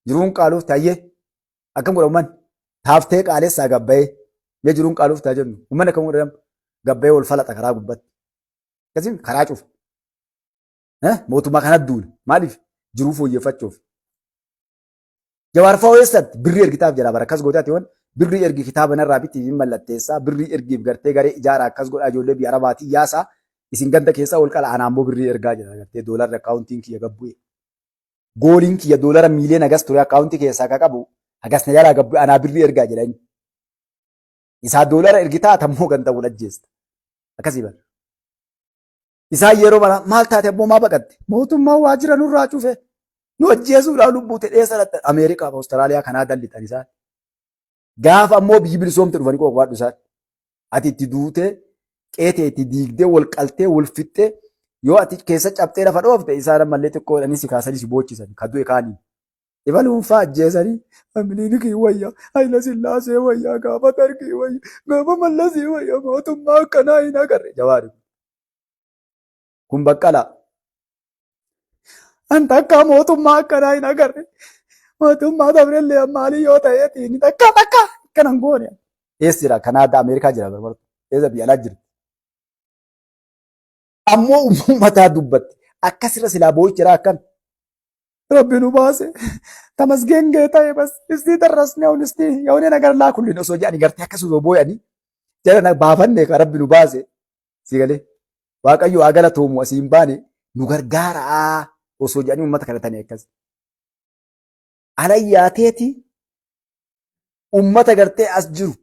Jiruun qaalofte hayyee akkam godha uummanni? Taaftee qaalessaa gabbayee mee jiruun qaalofte haa jennu. Uummanni akkam godha gabbayee wal falaxa karaa gubbatti. Akkasiin karaa cufa. Mootummaa kana duula. Maaliif? Jiruu fooyyeffachuuf. Jawaar fa'aa eessatti birrii ergitaaf jedha bara akkas gootee ati waan birrii ergi kitaaba narraa bitti hin mallatteessaa birrii ergiif gartee garee ijaara akkas godhaa ijoollee biyya arabaatii yaasaa isin ganda keessaa ol qala anaa immoo birrii ergaa jedha gartee doolarri akkaawuntiin kiyya gabbu'e. Gooliin kiyya doolara miiliyoona hagas ture akkaawuntii keessaa akka qabu hagas na jalaa gabbu'e anaa birrii ergaa jedha inni. Isaa doolara ergitaa atammoo ganda wal ajjeesta. Akkasii bara. Isaan yeroo bara maal taate ammoo maa baqatte? Mootummaan waajjira nurraa cufe. Nu ajjeesuudhaaf lubbuu ta'e dheessa dhatte. Ameerikaa fi Awustiraaliyaa kanaa lixan isaan. Gaafa ammoo biyyi bilisoomte dhufanii qoqqoodhu isaan. Ati itti duutee qeetee itti diigdee wal qaltee wal fixxee yoo ati keessa cabxee lafa dhoofte isaan ammallee xiqqoo jedhanii si kaasanii si boochisan ka du'e kaaniin. Ibaluun faa ajjeesanii Minilikii wayya, Hayila Sillaasee wayya, gaafa Dargii wayya, gaafa Mallasii wayya, mootummaa akkanaa hin agarre. Jawaari kun Baqqalaa. An takkaa mootummaa akkanaa hin agarre. Mootummaa dabrellee maalii yoo ta'eeti inni takkaa takkaa akkana hin goone. Eessa jira? Kanaadaa, Ameerikaa jira barbartu. Eessa biyya alaa jirti? Ammoo uummataa dubbatti. Akkasirra silaa boo'ichi jira akkam. Rabbi nu baase. Tamasgeen geetaye bas. Istii darrasne ahun istii የሆነ ነገር ላኩልን osoo jedhani gartee akkasuma boo'anii jala baafanne ka Rabbi nu baase. Si galee Waaqayyo haa galatoomu asii hin baane nu gargaaraa osoo jedhanii uummata kadhatanii akkas. Alayyaateeti uummata gartee as jiru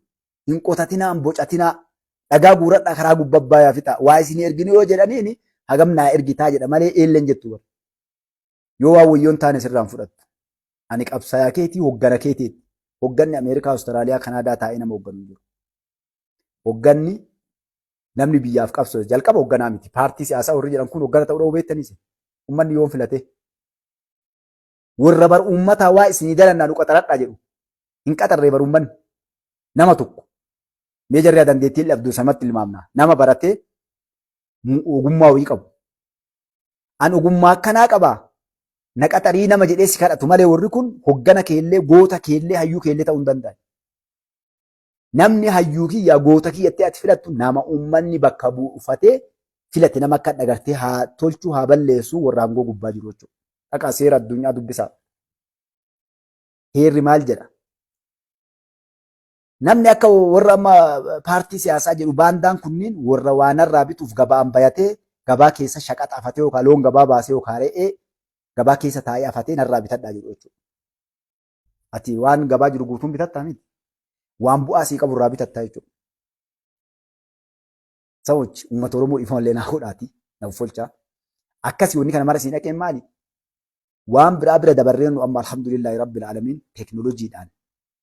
hin qotatinaa hin bocatinaa dhagaa guuradhaa karaa gubbaa yaa fixaa waa isin erginu yoo jedhaniini hagam naa ergitaa jedha malee eelleen jettu bara. Yoo waan wayyoon taane sirraan fudhattu. Ani qabsaayaa keetii hoggana keetiiti. Hogganni Ameerikaa, Awustiraaliyaa, Kanaadaa taa'ee nama hogganu hin jiru. Hogganni namni biyyaaf qabsoo jalqaba hogganaa miti. Paartii siyaasaa warri jedhan kun hoggana ta'uu dhabuu beektaniis. Uummanni yoom filatee? Warra bar uummataa waa isinii dalannaa nu qaxaradhaa jedhu. Hin qaxarree bar uummanni. Nama tokko. Mee jarri dandeettii dhabdu samatti ilmaamna. Nama baratee ogummaa wayii qabu. An ogummaa akkanaa qabaa. Na qaxarii nama jedhee si kadhatu malee warri kun hoggana keellee goota keellee hayyuu keellee ta'uu hin danda'an. Namni hayyuu kiyya goota kiyyatti ati filattu nama uummanni bakka buufatee filate nama akka dhagartee haa tolchuu haa balleessuu warra aangoo gubbaa jiru jechuudha. Dhaqaa seera addunyaa dubbisaa. Heerri maal jedha? Namni akka warra amma paartii siyaasaa jedhu baandaan kunniin warra waanarraa bituuf gabaan bayatee gabaa keessa shaqaxa afatee yookaan loon gabaa baasee yookaan re'ee gabaa keessa taa'ee afatee narraa bitadhaa jedhu jechuudha. Ati waan gabaa jiru guutuun bitattaa miti. Waan bu'aa sii qabu irraa bitattaa jechuudha. Sawochi uummata Oromoo dhiifama illee naa godhaati na uffolchaa. Akkasii wanni kana mara siin dhaqeen maali? Waan biraa bira dabarreen nu amma alhamdulillaahi rabbil aalamiin teekinooloojiidhaan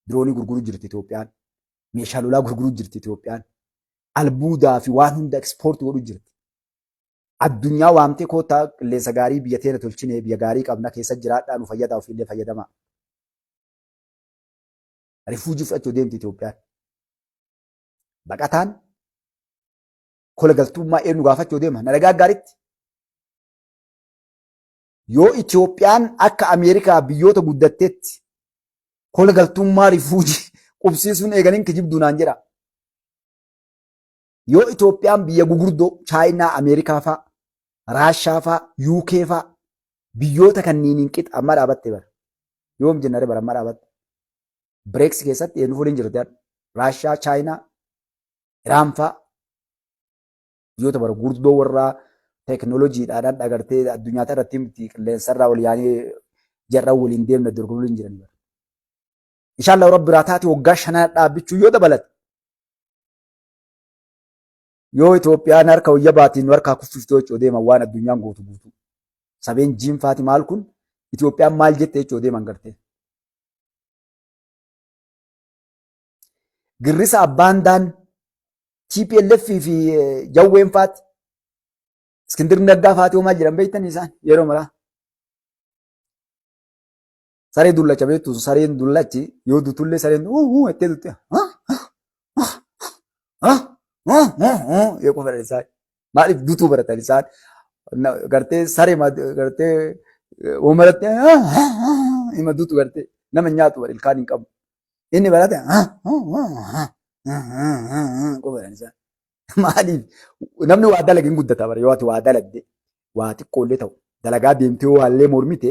diroonii gurguruu jirti Itoophiyaan. Meeshaa lolaa gurguruu jirti Itoophiyaan. Albuudaa fi waan hunda ekspoortii godhuu jirti. Addunyaa waamtee koottaa qilleensa gaarii biyya teena tolchine biyya gaarii qabna keessa jiraadhaa nu fayyadaa ofiillee fayyadamaa. Rifuujii fudhachuu deemti Itoophiyaan. Baqataan kola galtummaa eenyu gaafachuu deema? Na dhagaa gaariitti. Yoo Itoophiyaan akka Ameerikaa biyyoota guddatteetti kola galtummaa rifuujii qubsiisuun eegaliin kijibduu naan jedha. Yoo Itoophiyaan biyya gugurdoo Chaayinaa, Ameerikaa faa, Raashaa faa, UK faa biyyoota kanniiniin qixa amma dhaabatte bara. Yoom jennare bara amma dhaabatte. Bireeks keessatti eenyu waliin jirti yaaddu? Raashaa, Chaayinaa, Iraan faa biyyoota bara gurguddoo warra teekinooloojiidhaan agartee addunyaa irratti miti qilleensarraa ol yaanee jarra waliin deemna dorgomuu hin jiran. Inshallah rabbi biraa taate waggaa shanaa dhaabbichuu yoo dabalate yoo Itoophiyaan harka wayya baatiin nu harkaa kuffiftoo jechuu deeman waan addunyaan gootu guutuu. Sabeen jiinfaati maal kun Itoophiyaan maal jette jechuu deeman gartee. Girrisa abbaan daan TPLF fi Jawween faati Iskindir Naggaa faati hoo maal jedhan beektan isaan yeroo maraa. Saree dullacha beektu sareen dullachi yoo dutullee sareen uu jettee dutte yoo qofa isaan maaliif dutuu baratan isaan gartee saree gartee uumaratti Hima duutu gartee nama nyaatu bar ilkaan hin qabu. Inni barate qofa jedhan isaan. Maaliif namni waa dalage hin guddata bara yoo ati waa dalagde waa xiqqoollee ta'u dalagaa deemtee yoo waallee mormite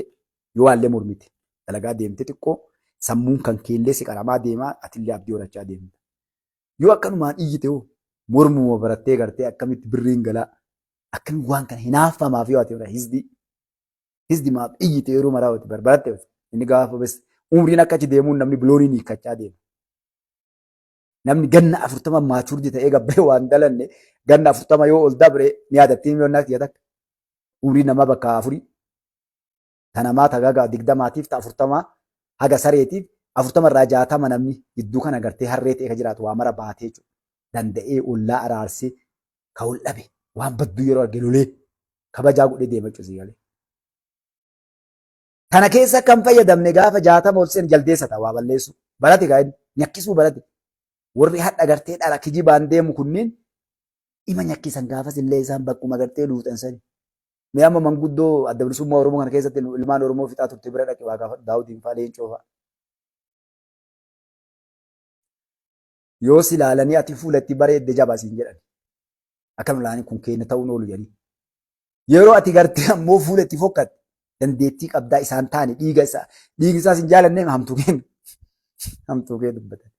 yoo waallee mormite dalagaa deemtee xiqqoo sammuun kan keellee si qaramaa deemaa atillee abdii horachaa deemta. Yoo akkanumaan iyyite hoo mormuma barattee gartee akkamitti birriin galaa akkamitti waan kana hinaaffamaaf yoo ati hisdii hisdi maaf iyyite yeroo maraa ati barbaratte inni gaafa bes umriin akka achi deemuun namni bilooniin hiikkachaa deema. Namni ganna 40 maachurdi ta'ee gabbee waan dalanne ganna 40 yoo ol dabre ni yaadattiin yoo naaf takka. Umriin namaa bakka afurii. Ta namaa ta gaga 20tiif ta 40 haga sareetiif 40 irraa 60 namni gidduu kana gartee harree ta'ee ka jiraatu waa mara baatee jechuudha. Danda'ee ollaa araarsee ka ol dhabe waan badduu yeroo arge lolee kabajaa godhee deema jechuudha sii galee. Kana keessa kan fayyadamne gaafa 60 ol seen jaldeessa ta'a waa balleessu. Barate gaa inni nyakkisuu barate. Warri hadha gartee dhala kijibaan deemu kunniin ima nyakkisan gaafas illee isaan bakkuma gartee luuxan sani. Mee amma manguddoo adda bilisummaa Oromoo kana keessatti ilmaan Oromoo fixaa turte bira dhaqe waa gaafadhu Daawudiin fa'aa Leencoo fa'aa. Yoo si ilaalanii ati fuula itti bareedde jaba siin jedhan. Akkam ilaalanii kun keenya ta'uun oolu jedhanii. Yeroo ati gartee ammoo fuula itti fokkatte dandeettii qabdaa isaan taane dhiiga isaa dhiigni isaas hin jaalannee hamtuu kee dubbatan.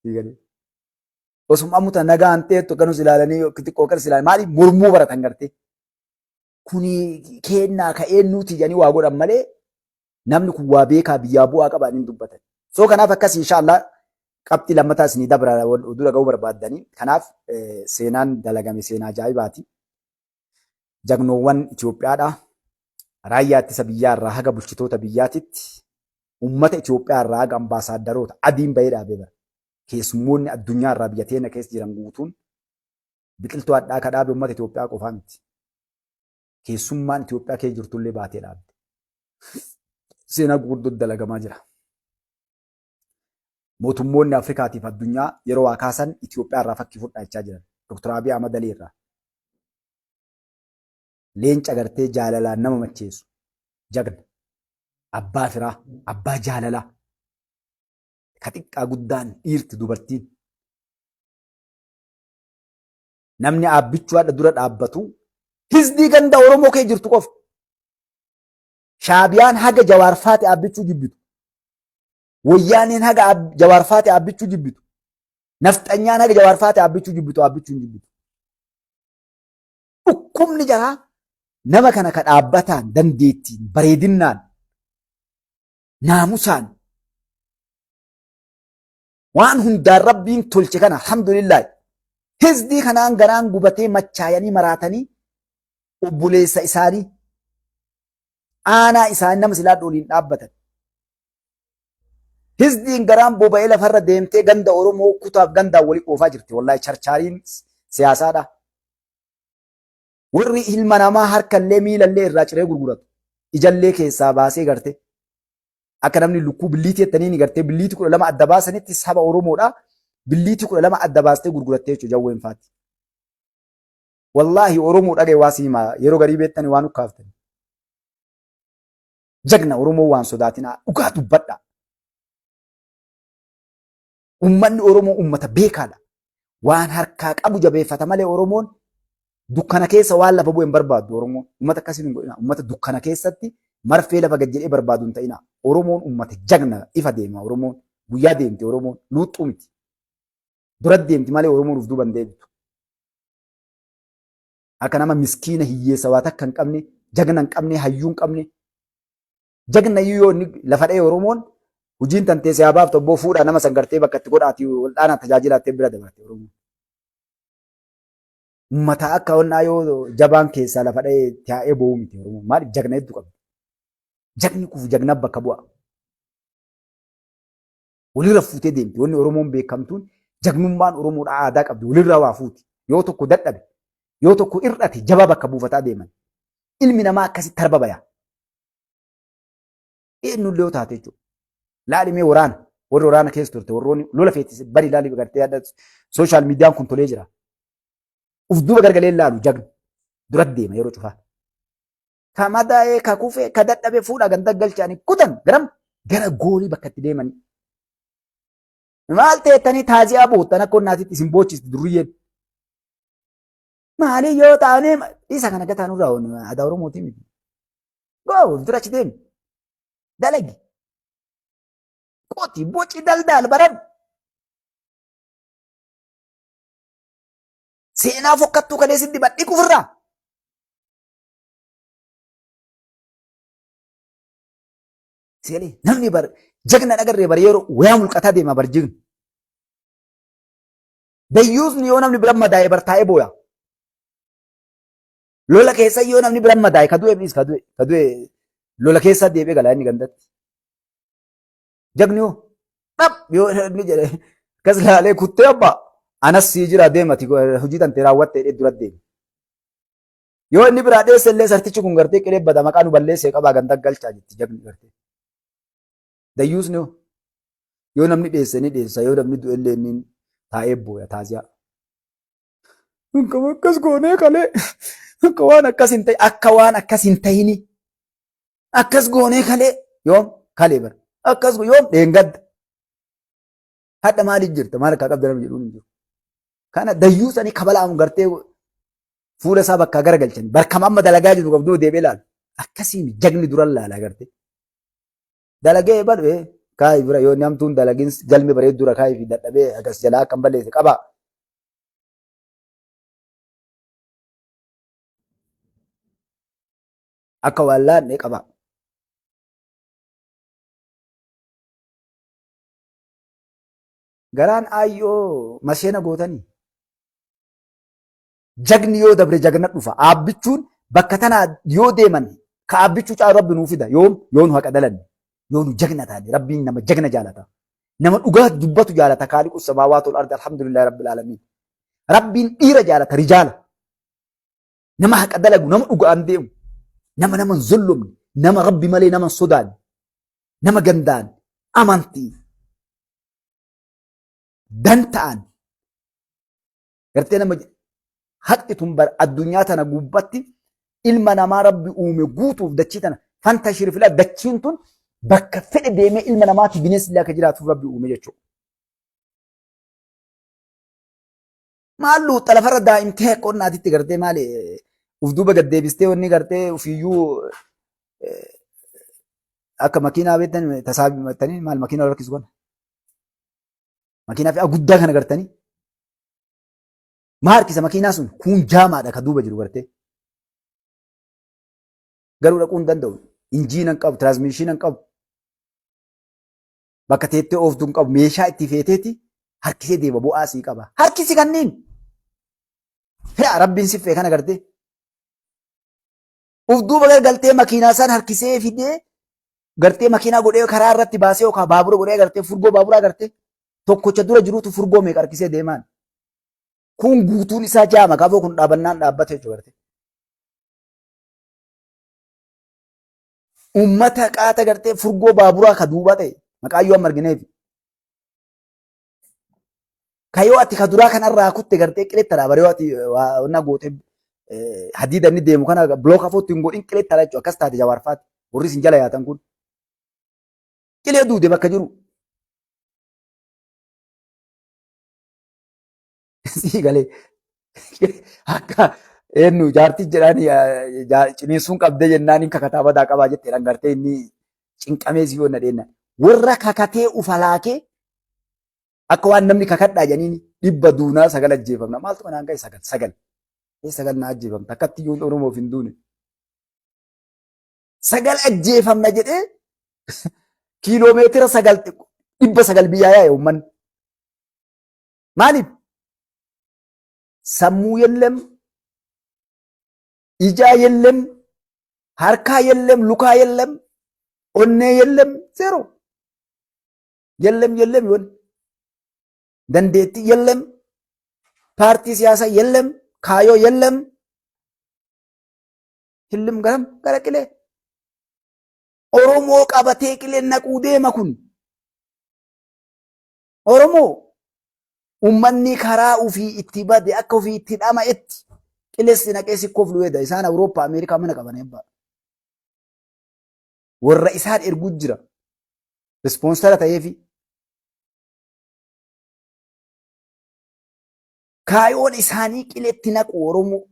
Siigalee. Osuma ammuta nagaan teettu akkanus ilaalanii xiqqoo akkanas ilaalanii maaliif mormuu baratan gartee. Kuni keennaa ka eenyuuti jedhanii waa godhan malee namni kun waa beekaa biyyaa bu'aa qabaa hin dubbatan. So kanaaf akkas inshaallah qabxii lammataa isinii dabra oduu dhaga'uu barbaaddanii. Kanaaf seenaan dalagame seenaa ajaa'ibaati. Jagnoowwan Itoophiyaadha. Raayyaa ittisa biyyaa irraa haga bulchitoota biyyaatitti uummata Itoophiyaa irraa haga ambaasaaddaroota adiin bahee dhaabee bara. Keessummoonni addunyaa irraa biyya teenya keessa jiran guutuun biqiltuu hadhaa ka dhaabe uummata Itoophiyaa qofaa miti. Keessummaan Itoophiyaa keessa jirtullee baatee dhaabde. Seenaa gurguddoo dalagamaa jira. Mootummoonni Afrikaatiif addunyaa yeroo waa kaasan Itoophiyaa irraa fakkii fudhachaa jiran. Dr. Abiy Ahmad Alii irraa. Leenca gartee jaalalaan nama macheessu. Jagna. Abbaa firaa. Abbaa jaalalaa. Ka xiqqaa guddaan dhiirti dubartiin. Namni aabbichuu hadha dura dhaabbatu hizdii ganda Oromoo kee jirtu qofa. Shaabiyaan haga Jawaar faate aabbichuu jibbitu. Wayyaaneen haga Jawaar faate aabbichuu jibbitu. Nafxanyaan haga Jawaar faate aabbichuu jibbitu aabbichuu hin jibbitu. Dhukkubni jaraa nama kana ka dhaabbataan dandeettiin bareedinnaan naamusaan waan hundaan rabbiin tolche kana alhamdulillah hizdii kanaan garaan gubatee machaayanii maraatanii obboleessa isaanii aanaa isaanii nama silaa waliin dhaabbatan. Hizdiin garaan boba'ee lafarra deemtee ganda Oromoo kutaaf gandaan walii oofaa jirti. Wallaahi charchaariin siyaasaadha. Warri ilma namaa harkallee miilallee irraa ciree gurguratu. Ijallee keessaa baasee garte. Akka namni lukkuu billiitii jettanii gartee billiitii 12 adda baasanitti saba Oromoodha. Billiitii 12 adda baastee gurgurattee jechuudha jawween faati. Wallaahi Oromoo dhagaye waa si himaa yeroo garii beektani waan ukkaaftan. Jagna Oromoo waan sodaatinaa dhugaa dubbadha. Uummanni Oromoo uummata beekaadha. Waan harkaa qabu jabeeffata malee Oromoon dukkana keessa waan lafa bu'e hin barbaaddu Oromoon. Uummata akkasii hin godhina. Uummata dukkana keessatti marfee lafa gad jedhee barbaadu hin ta'ina. Oromoon uummata jagna ifa deema Oromoon. Guyyaa deemti Oromoon luuxxuu miti. Dura deemti malee Oromoon of duuba hin deebitu. Akka nama miskiina hiyyeessa waa takka hin qabne, jagna hin qabne, hayyuu hin qabne. Jagna iyyuu yoo inni lafa dha'e Oromoon hojiin tantee si haa baaftu abboo fuudhaa nama san gartee bakka itti godhaatii waldhaanaa tajaajilaattee bira dabarte Oromoon. Ummata akka onnaa yoo jabaan keessaa lafa dha'e taa'ee boo'u miti Oromoon. Maaliif jagna hedduu qabdi. Jagni kufu jagna bakka bu'a. Walirra fuutee deemti. Wanni Oromoon beekamtuun jagnummaan Oromoodhaa aadaa qabdi. Walirraa waa fuuti. Yoo tokko dadhabe, yoo tokko hir'ate jabaa bakka buufataa deeman. Ilmi namaa akkasitti tarba baya. Eenyullee yoo taate jechuudha. Laali mee waraana. Warri waraana keessa turte warroonni lola feetise bari laali gartee yaada sooshaal miidiyaan kun tolee jira. Uf duuba gargalee laalu jagni. Duratti deema yeroo cufaa. Ka madaa'ee, ka kufee, ka dadhabee fuudhaa ganda galchaanii kutan garam gara goolii bakka itti deemanii. Maal teettanii taazi'aa boottan akka onnaatitti isin boochisti durriyyeen. Maali yoo taanee isa kana gataa nurraa aadaa Oromootii miti. Goo dura achi deemi. Dalagi. Qoti boci daldaal baran. Seenaa fokkattuu kalee sitti badhi kufirraa. Seelee namni bar jagna dhagarree bar yeroo wayaa mulqataa deema bar jigni. Dayyuusni yoo namni bira madaa'e bar taa'ee booya. Lola keessa yoo namni bira madaa'e ka du'e miis ka du'e ka du'e lola keessa deebi'ee gala inni gandatti. Jagni hoo dhab yoo inni jedhe akkas laalee kuttee abbaa anas sii jira deemati hojii tante raawwatte jedhee dura deeme. Yoo inni biraa dheesse illee sartichi kun gartee qilee bada maqaa nu balleessee qabaa ganda galchaa jetti jagni gartee. Dayyuusni hoo yoo namni dheesse ni dheessa yoo namni du'e illee inni taa'ee booya taaziyaa. Akkam akkas goonee kalee akka waan akkas hin ta'e akka waan akkas hin ta'ini akkas goonee kalee yoom kalee bara akkas yoom dheengadda. Hadha maaliif jirta maal akka qabda nama jedhuun hin jiru. Kana dayyuu sanii kabalaamu gartee fuula isaa bakkaa garagalchan barkama amma dalagaa jiru qabduu deebi'ee ilaalu. Akkasiin jagni duran laala gartee. Dalagee badhee kaayi bira yoo namtuun dalagin galme bareedu dura kaayi fi dadhabee agas jalaa akka hin balleesse qabaa. Akka waan laanne qabaa. Garaan aayyoo maseena gootanii. Jagni yoo dabre jagna dhufa. Aabbichuun bakka tanaa yoo deeman ka aabbichuu caalu rabbi nuu fida. Yoom yoo nu haqa dalanne yoo nu jagna taane rabbiin nama jagna jaalata. Nama dhugaa dubbatu jaalata kaaliqu samaawaatu wal ardi alhamdulillahi rabbil aalamiin. Rabbiin dhiira jaalata rijaala. Nama haqa dalagu nama dhugaan deemu nama nama hin zullumne nama rabbi malee nama hin sodaanne nama gandaan amantii danta'an gartee nama haqni tun bar addunyaa tana gubbatti ilma namaa rabbi uume guutuuf dachii tana fanta shirfila dachiin tun bakka fedhe deemee ilma namaati bineensi illee akka jiraatuuf rabbi uume jechuudha. Maal luuxxa lafarra daa'imtee akka onnaatitti gartee maali uf duuba gad deebistee wanni gartee ufiyyuu akka makiinaa beektan tasaabimattanii maal makiinaa rakkisu kana. Makiinaa fe'aa guddaa kana gartanii. Maa harkisa makiinaa sun kuun jaamaadha ka duuba jiru gartee. Garuu dhaquu hin danda'u. Injiina hin qabu, tiraansmiishiina hin qabu. Bakka teettee ooftu hin qabu. Meeshaa itti feeteeti harkisee deema bu'aa sii qaba. Harkisi kanneen. Fe'a rabbiin si fe'e kana gartee. Uf duuba gargaltee makiinaa isaan harkisee fidee gartee makiinaa godhee karaa irratti baasee yookaan baabura godhee gartee furgoo baaburaa gartee tokkocha dura jirutu furgoo meeqa harkisee deemaan. Kun guutuun isaa jaama kaafoo kun dhaabannaan dhaabbate jechuudha gartee. Uummata qaata gartee furgoo baaburaa ka duubaa ta'e maqaa yoo amma argineef. Kayoo ati ka duraa kanarraa kutte gartee qiletti dha baree ati wanna goote hadiida inni deemu kana bilooka afootti hin godhin qiletti dha jechuudha akkas taate jawaarfaati warri isin jala yaatan kun. Qilee duude bakka jiru. Sii galee akka eenyu jaartii jedhaan ciniinsuun qabdee jennaan inni kakataa badaa qabaa jettee dhangartee inni cinqamee si yoonna dheenna. Warra kakatee ufalaakee akka waan namni kakadhaa jedhaniin dhibba duunaa sagal ajjeefamna. Maaltu kanaan ga'e sagal sagal. Ee sagal na ajjeefamta akkatti iyyuu Oromoof hin duune. Sagal ajjeefamna jedhee kiiloomeetira sagal 900 biyyaa yaa'e uummanni. Maaliif? Sammuu yellem, ijaa yellem, harkaa yellem, lukaa yellem, onnee yellem, zeero. Yellem yellem yoon. Dandeettii yellem, paartii siyaasaa yellem, kaayoo yellem. Hillim garam gara qilee. Oromoo qabatee qileen naquu deema kun. Oromoo ummanni karaa ufii itti bade akka ufii itti dhama'etti qilessi naqee si koflu heda. Isaan Awurooppaa Ameerikaa mana qaban ebbaa. Warra isaan erguu jira. Sponsor ta'eefi. Kaayoon isaanii qiletti naqu Oromoo.